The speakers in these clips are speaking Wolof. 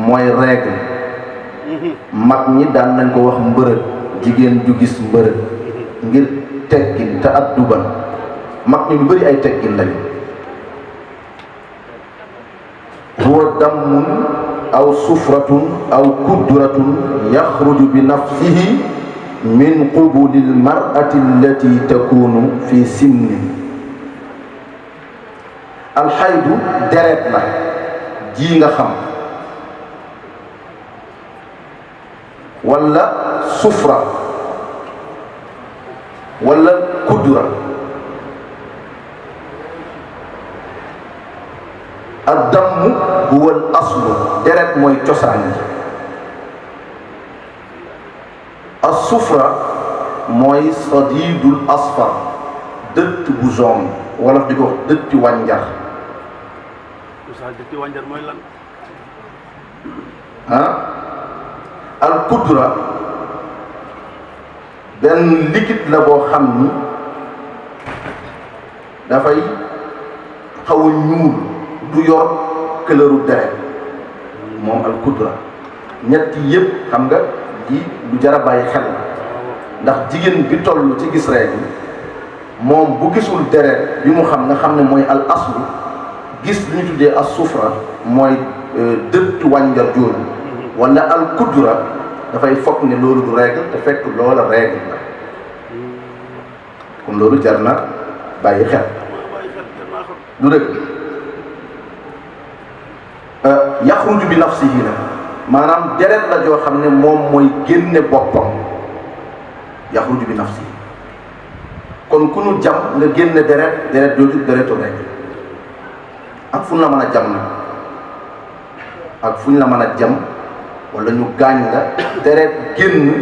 mooy règle. mag ñi daan nañ ko wax mbërëg, jigéen ju gis mbërëg ngir teggin te adduban. mag ñi ñu bëri ay teggin lañu. huwa dammun aw sufratun aw kudratun yaxruju bi nafsihi min qubuli lmarati allati takunu fi sinni. alxaydu deret la ji nga xam, wala sufra wala kudura. addammu huwa al aslu, deret mooy cosaan yi. as-sufra mooy sadidul asfar, dëtt bu jaune, wolof di ko dëtti wànjar. dëtti wànjar mooy lan? al kudra benn liquide la boo xam ni dafay xaw a ñuul, du yor couleur deret, moom al kudra. ñett yëpp xam nga di lu jar a bàyyi xel la, ndax jigéen bi toll ci gis règle moom bu gisul deret bi mu xam nga xam ne mooy al aslu, gis li ñu tuddee as sufra mooy dëtt wànjar jooju, wala al kudra dafay foog ne loolu du règle te fekk loola règle la. kon loolu jar na bàyyi xel, du dëgg. yaxruju bi nafsihi la, maanaam deret la joo xam ne moom mooy génne boppam. yaxruju bi nafsihi, kon ku ñu jam nga génne deret, deret jooju deretu règle. ak fu ñu la mën a jam nag, ak fu ñu la mën a jam wala ñu gaañ la, deret génn,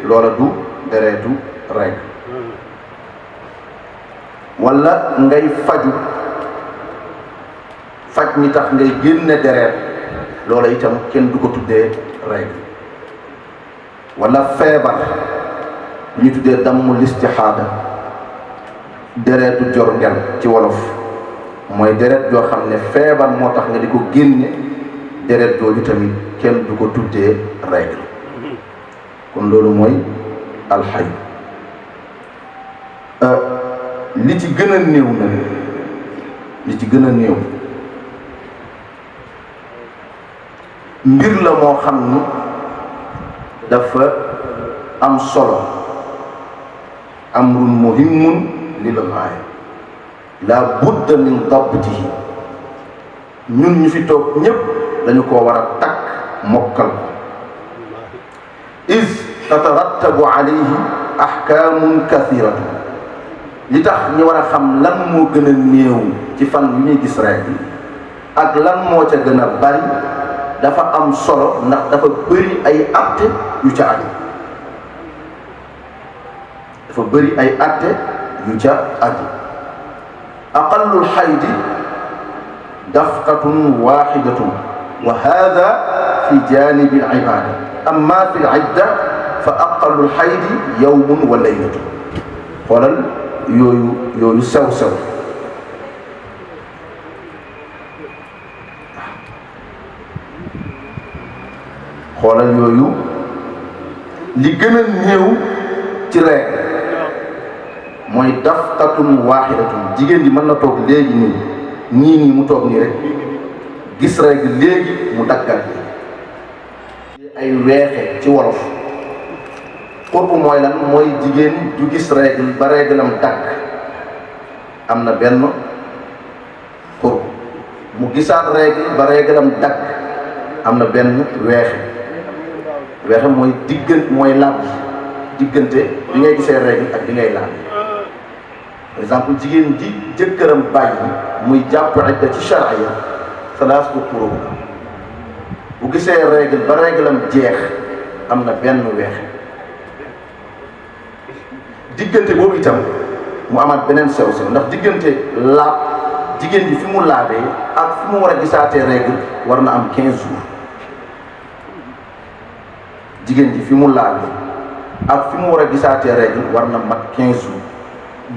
loola du deretu règle. wala ngay faju, faj mi tax ngay génne deret, loola itam kenn du ko tuddee règle. wala feebar bu ñu tuddee dammul istixaada, deretu jor ngel ci wolof, mooy deret joo xam ne feebar moo tax nga di ko génne, deret jooju tamit kenn du ko tuddee règle. kon loolu mooy alxay. li ci gën a néew nag, li ci gën a néew mbir la moo xam ni dafa am solo, amrun muhimmun lil gaaya la budda min dabtihi. ñun ñu fi toog ñépp dañu ko war a takk mokkal ko. is tatarattabu alayhi ahkaamun kathiratu, li tax ñu war a xam lan moo gën a néew ci fan yu ñuy gis rek ak lan moo ca gën a bari, dafa am solo ndax dafa bëri ay atte yu ca aju. dafa bëri ay atte yu ca aju. aqallul xaydi dafqatun waxidatun wa hada fi janibi al ibada, amma fi al idda fa aqallul xaydi yawmun wa laylatun. xoolal yooyu sew xoolal yooyu, li gën a néew ci règle mooy dafqatun waxidatun. jigéen ji mën na toog léegi nii mu toog nii rek gis règle léegi mu daggal ay weexe ci wolof. xurbu mooy lan? mooy jigéen ju gis règle ba règle am dagg, am na benn xurbu. mu gisaat règle ba règle am dagg, am na benn weexe. weexe mooy mooy laab diggante bi ngay gisee règle ak bi ngay laab. par exemple jigéen ji jëkkëram bàyyi muy jàpp idda ci charia salaasatu qurub, bu gisee règle ba règle am jeex, am na benn weexe. diggante boobu itam mu amaat beneen sew ndax diggante laab jigéen ji fi mu laabee ak fi mu war a gisaatee règle war na am 15 jours. jigéen ji fi mu laabee ak fi mu war a gisaatee règle war na mat 15 jours.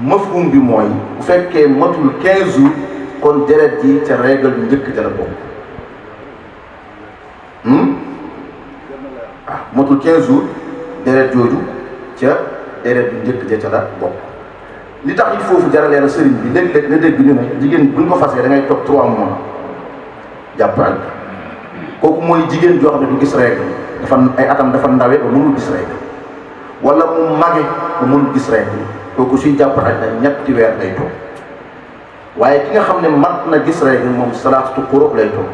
mafhum bi mooy bu fekkee matul 15 jours kon deret ji ca règle bu njëkk ca la bokk. motul 15 jours deret jooju ca deret bi njëkk ja ca la bokk. li tax it foofu jaralee la sëriñ bi léeg-léeg nga dégg ñu ne jigéen buñ ko fasee da ngay toog 3 mois jàpp ak kooku mooy jigéen joo xam ne du gis règle dafa ay atam dafa ndawe ba mënul gis règle wala mu mage ba mënul gis règle kooku suy jàpp ak na ñetti weer lay toog waaye ki nga xam ne mat na gis règle moom salaatu qurub lay toog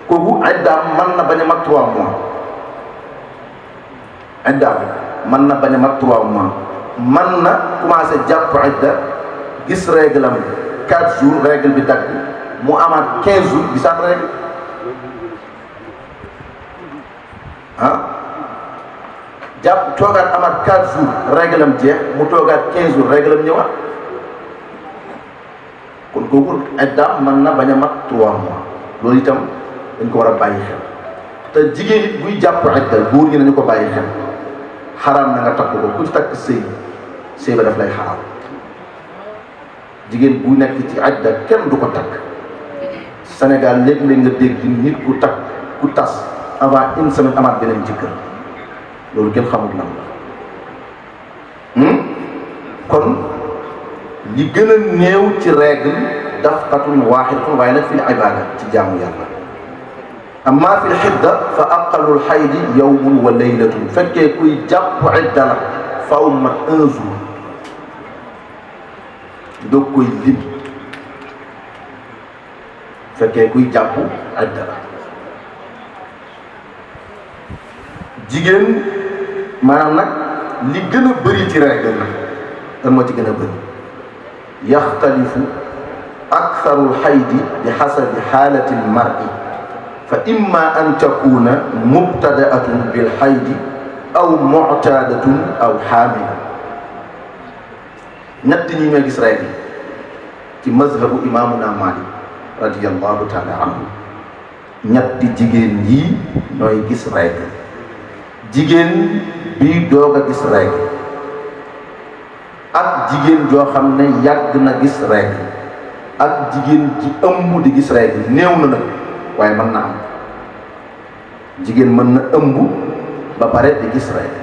kooku iddaam mën na bañ a mat 3 mois iddaam mën na bañ a mat 3 mois mën na commencé jàpp idda gis règle am 4 jours règle bi dagg mu amaat 15 jours gisaat règle jàpp toogaat amaat 4 jours règle am jeex mu toogaat 15 jours règle am ñëwaat kon kooku iddaam mën na bañ a mat 3 mois loolu itam dañ ko war a bàyyi xel te jigéen it buy jàpp idda góor ñi nañu ko bàyyi xel xaraam na nga takk ko ku ci takk sëy ba daf lay xaraam jigéen bu nekk ci idda kenn du ko takk Sénégal léeg-léeg nga dégg nit ku takk ku tas avant une semaine amaat beneen jëkkër loolu kenn xamul lan la kon li gën a néew ci règle dafqatun waahidatun waaye nag fi l ibada ci jaamu yàlla amma fi l xidda fa aqalul xaydi yawmun wa laylatun fekkee kuy jàpp idda la faw mat 1 jour doog koy lim fekkee kuy jàpp idda la jigéen maanaam nag li gën a bëri ci règle nag lan moo ci gën a bëri yaxtalifu aktharul xaydi bi xasabi xaalati lmari fa imma an takuna mubtadaatun bil xaydi aw muctaadatun aw xaamila ñett ñi ñooy gis règle ci mazhabu imaamuna Maalik radiyallahu taala anhu ñetti jigéen yi ñooy gis règle jigéen bi doog a gis règle ak jigéen joo xam ne yàgg na gis règle ak jigéen ji ëmb di gis règle néew na nag waaye mën na am jigéen mën na ëmb ba pare di gis règle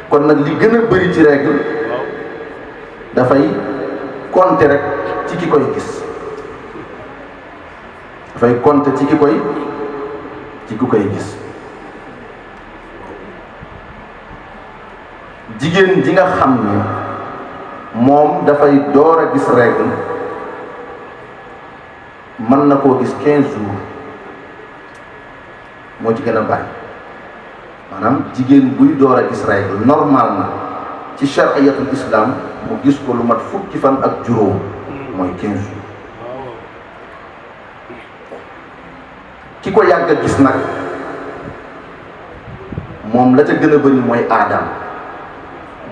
kon nag li gën a bëri ci règle dafay compter rek ci ki koy gis dafay compter ci ki koy gis jigéen ji nga xam ne moom dafay door a gis règle mën na koo gis 15 jours moo ci gën a bari maanaam jigéen buy door a gis règle normalement ci chariatul islam mu gis ko lu mat fukki fan ak juróom mooy 15 jours ki ko yàgg a gis nag moom la ca gën a bëri mooy aadaam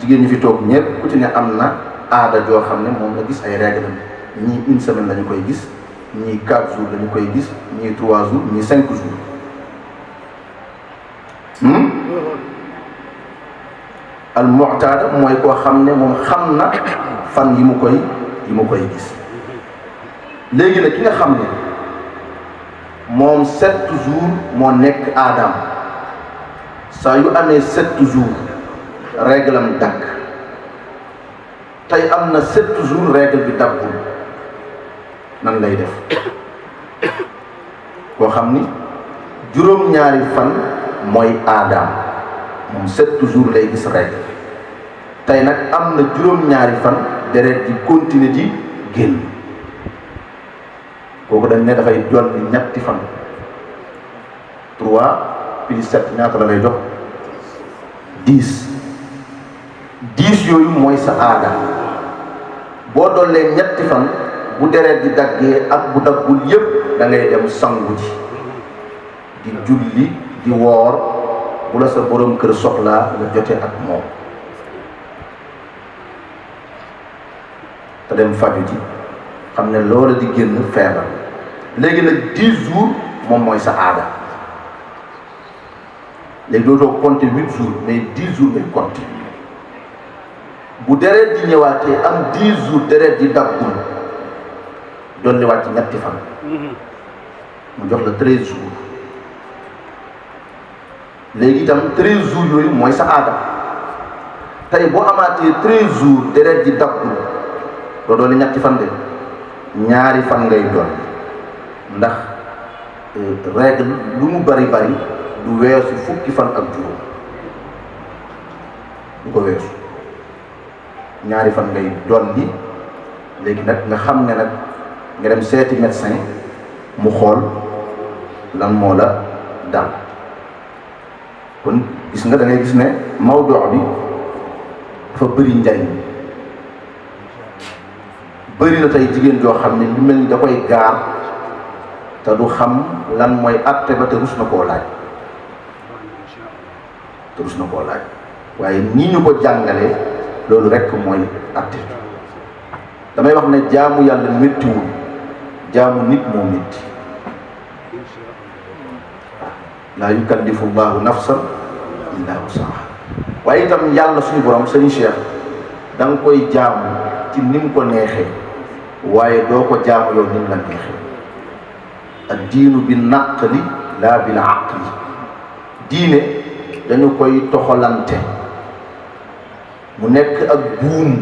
jigéen ñi fi toog ñëpp ku ci ne am na aada joo xam ne moom la gis ay règle ñii 1 semaine la ñu koy gis ñii 4 jours la ñu koy gis ñii 3 jours ñii 5 jours al mu'tada mooy koo xam ne moom xam na fan yi mu koy gis léegi nag ki nga xam ne moom 7 jours moo nekk aadaam saa yu amee 7 jours règle am dagg tey am na 7 jours règle bi daggul nan lay def koo xam ni juróom-ñaari fan mooy aadaam moom 7 jours lay gis règle tey nag am na juróom-ñaari fan deret ji continuer di génn kooku dañ ne dafay dolli ñetti fan 3 plus 7 ñaata la lay jox 10 yooyu mooy sa aada boo dollee ñetti fan bu deret di daggee ak bu daggul yépp da ngay dem sangu ji di julli di woor bu la sa borom kër soxlaa nga jote ak moom te dem faju ji xam ne loola di génn feebar léegi nag 10 jours moom mooy sa aada léegi dootoo compter 8 jours mais 10 jours ngay compter bu deret di ñëwaatee am 10 jours deret di daggul dolliwaat ci ñetti fan mu jox la 13 jours léegi itam 13 jours yooyu mooy sa aada tey boo amaatee 13 jours deret ji daggul doo dolli ñetti fan de ñaari fan ngay dolli ndax règle lu mu bari bari du weesu fukki fan ak juróom du ko weesu ñaari fan ngay dolli léegi nag nga xam ne nag nga dem seeti médecin mu xool lan moo la dal kon gis nga da ngay gis ne mawdu bi dafa bëri njariñ bëri na tey jigéen joo xam ne lu mel ni da koy gaar te du xam lan mooy àtte ba te rus na koo laaj waaye nii ñu ko jàngalee loolu rekk mooy àtte damay wax ne jaamu yàlla méttiwul jaamu nit moo métti laa yukallifu llahu nafsan illa wusaha waaye itam yàlla suñu borom sëñ Cheikh da nga koy jaamu ci ni mu ko neexee waaye doo ko jaamu yow ni mu la neexee ad diinu bi naqli laa bil aqli diine dañu koy toxalante mu nekk ak buum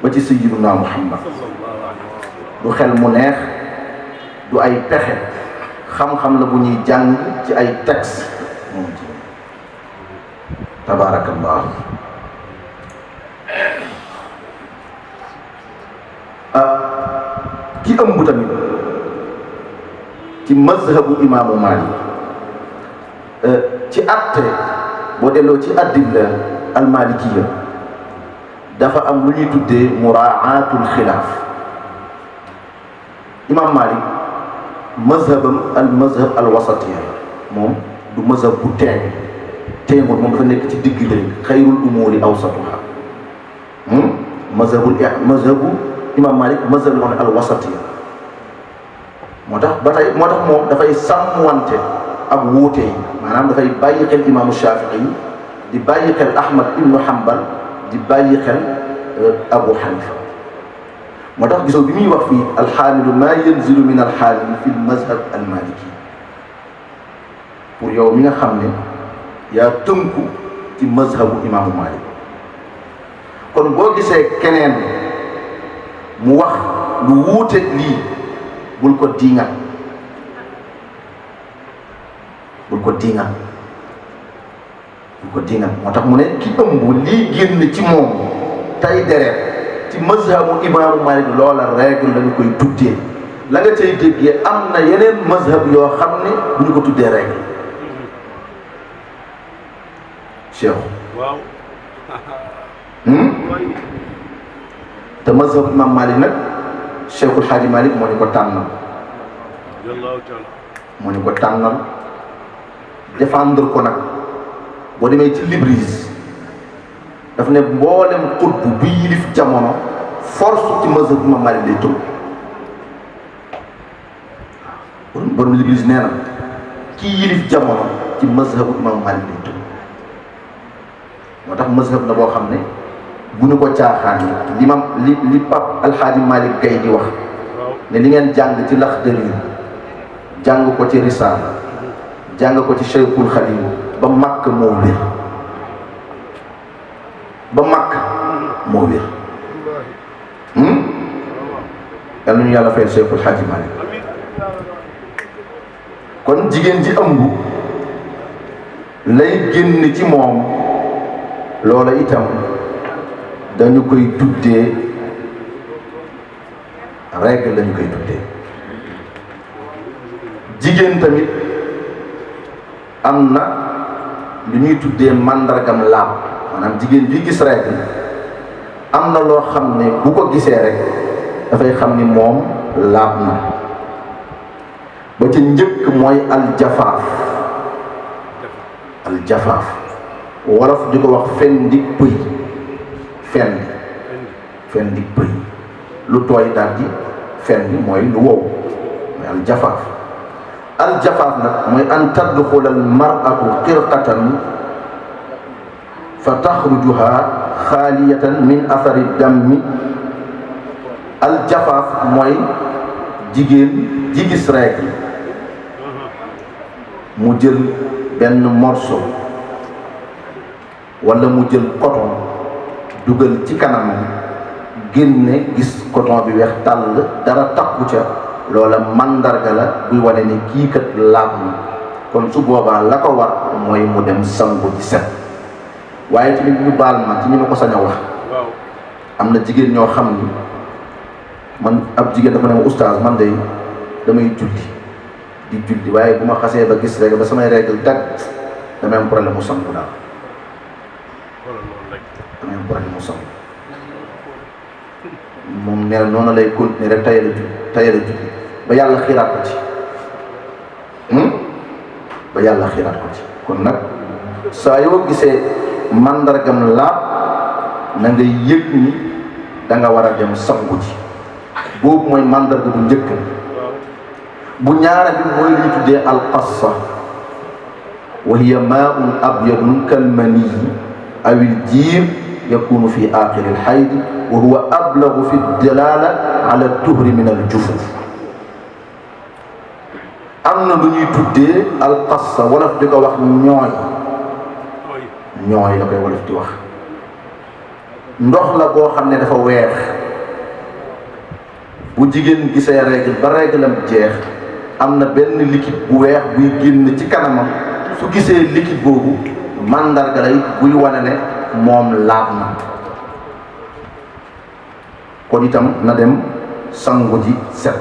ba ci sayyiduna Muhammad du xel mu neex du ay pexe xam-xam la bu ñuy jàng ci ay texte moom ci tabaarakallah ki ëmb tamit ci mazhabu imaamu Maalik ci atte boo delloo ci addilla almalikiya dafa am lu ñuy tuddee muraatul xilaaf imaam Maalik mazhabam al mazhab al wasatiya moom du mazhab bu teemul moom dafa nekk ci digg léegi xayrul umuri awsatuha mazhabu imaam Maalik mazhab la al wasatiya moo tax moom dafay sàmmwante ak wuute yi maanaam dafay bàyyi xel imaamu Shafii di bàyyi xel Ahmad ibnu Hanbal di bàyyi xel Abu Hanifa moo tax gisoo bi muy wax fii alxaamilu maa yanzilu min alxaamili fi lmazhab almaliki pour yow mi nga xam ne yaa tënku ci mazhabu imaamu Maalik kon boo gisee keneen mu wax lu wuuteeg lii bul ko diingat moo tax mu ne ki ëmb lii génn ci moom tay deret ci mazhabu imaamu Maalik loola règle lañu koy tuddee la nga cay déggee am na yeneen mazhab yoo xam ne bu ñu ko tuddee règle cheikh waaw te mazhab imam Maalik nag Cheikhul Xaaji Maalik moo ñu ko tànnal défendre ko nag boo demee ci Libris daf ne mboolem xutbu bi yilif jamono force ci mazhab imam Maalik lay tënk borom Libris nee na kii yilif jamono ci mazhabu imam Maalik lay tënk moo tax mazhab la boo xam ne bu ñu ko caaxaan li Pape Alxaaji Malick Gaye di wax ne li ngeen jàng ci Laxdari jàng ko ci Risaala jàng ko ci Cheikhul Xadim ba Makka moo wér yal nañu yàlla fay Cheikhul Xadim Malick kon jigéen ji ëmb lay génn ci moom loola itam dañu koy tuddee règle lañu koy tuddee jigéen tamit am na lu ñuy tuddee màndargam laab maanaam jigéen bi gis règle am na loo xam ne bu ko gisee rek dafay xam ni moom laab na ba ca njëkk mooy aljafaaf wolof di ko wax fen di pëy fen di pëy lu tooy daal di fen bi mooy lu wow mooy aljafaaf nag mooy an tadxula al mar'atu xirqatan fa taxrujuha xaaliyatan min athari dammi aljafaaf mooy jigéen ji gis règle mu jël benn morceau walla mu jël coton dugal ci kanamam génne gis coton bi weex tàll dara takku ca loola mandarga la buy wane ni kii kat laab na kon su boobaa la ko war mooy mu dem sangu ji set. waaye tamit ñu baal ma ci ñi ma ko sañ a wax am na jigéen ñoo xam ni man ab jigéen dafa ne ma oustaz man de damay julli waaye bu ma xasee ba gis rek ba samay règle tag damay am problème mu sangu daal damay am problème mu sangu moom nee na noonu lay continuer rek tayal a julli ba yàlla xiiraat ko ci ba yàlla xiiraat ko ci. kon nag saa yoo gisee mandargam laab na nga yëg ni da nga war a dem sangu ji boobu mooy mandarga bu njëkk. bu ñaara bi mooy li ñu tuddee alqassa wa hiya maa'un abyadun kalmaniyi awil jiir yakunu fi aaxiri alxayd wa huwa ablagu fi dalala ala tuhri min aljufuf. am na lu ñuy tuddee alqassa wolof di ko wax ñooy la koy wolof di wax ndox la boo xam ne dafa weex bu jigéen gisee règle ba règle am jeex am na benn liquide bu weex buy génn ci kanamam su gisee liquide boobu mandarga lay buy wane ne moom laab na kon itam na dem sangu ji set.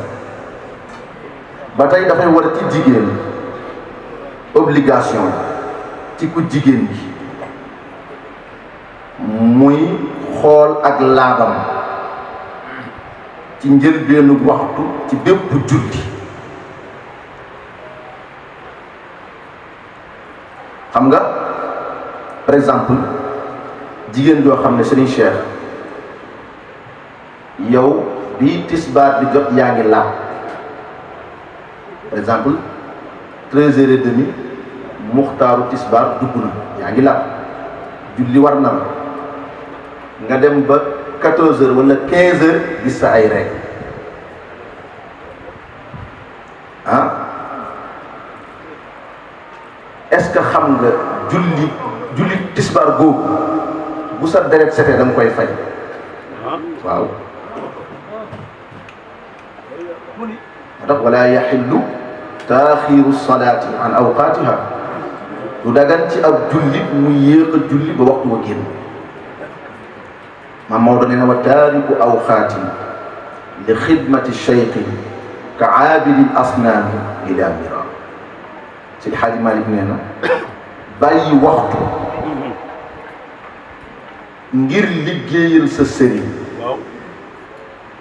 ba tey dafay war ci jigéen obligation ci ku jigéen bi muy xool ak laabam ci njëlbeenu waxtu ci bépp julli. xam nga par exemple jigéen joo xam ne Serigne Cheikh yow bi tisbaar bi jot yaa ngi laab par exemple 13h30 muxtaaru tisbaar dugg na yaa ngi laab julli war na la nga dem ba 14h wala 15h gis sa ay règle est-ce que xam nga julli tisbaar googu bu sa deret setee da nga koy fay waaw moo tax wala yaxillu taaxiru salaati an awqaatiha du dagan ci ab jullit mu yéex a julli ba waxtu wa génn. maam Maodo nee na wa taariku awqaatin li xidmati cheikhin ka aabidi asnaami ila mira. Seydi Xaaji Malik nee na bàyyi waxtu ngir liggéeyal sa sëriñ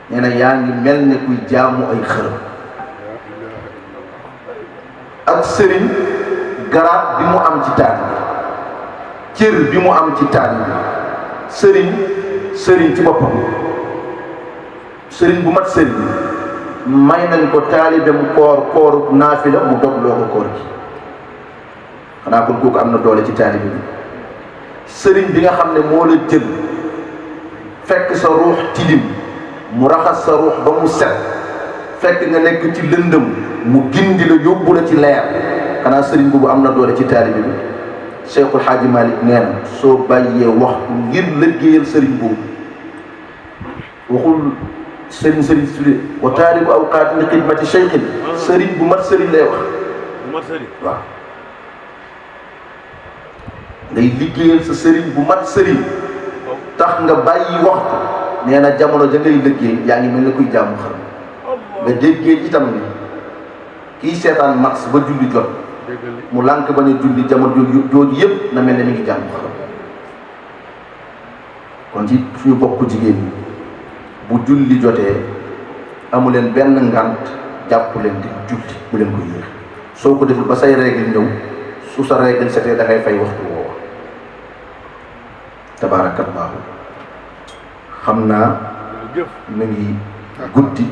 nee na yaa ngi mel ne kuy jaamu ay xërëm. ak sëriñ garaat bi mu am ci taalibe cër bi mu am ci taalibe sëriñ ci boppam sëriñ bu mat sëriñ may nañ ko taalibe mu kooru naafila mu dogloo ko koor gi xanaa kon kooku am na doole ci taalibe bi. sëriñ bi nga xam ne moo la jël fekk sa ruux tilim mu raxas sa ruux ba mu set fekk nga nekk ci lëndëm mu gindi la yóbbu la ci leer xanaa sëriñ boobu am na doole ci taalibe bi. Cheikhul Xaaji Malik nee na soo bàyyee waxtu ngir liggéeyal sëriñ boobu waxul sëriñ sudee wa taariku awqaatin li xidmati cheikhin sëriñ bu mat sëriñ lay wax waaw ngay liggéeyal sa sëriñ bu mat sëriñ tax nga bàyyi waxtu nee na jamono ja ngay liggéey yaa ngi mel ne kuy jaamu xam nga déggee itam ni kii seetaan match ba julli jot mu lànk bañ a julli jamono jooju yëpp na mel ne mi ngi jaamu xam. kon ci suñu bokk jigéen ñi bu julli jotee amu leen benn ngant jàpp leen di julli bu leen ko yéex soo ko deful ba say règle ñëw su sa règle setee da ngay fay waxtu woowa. tabaarakallaahu xam naa mi ngi guddi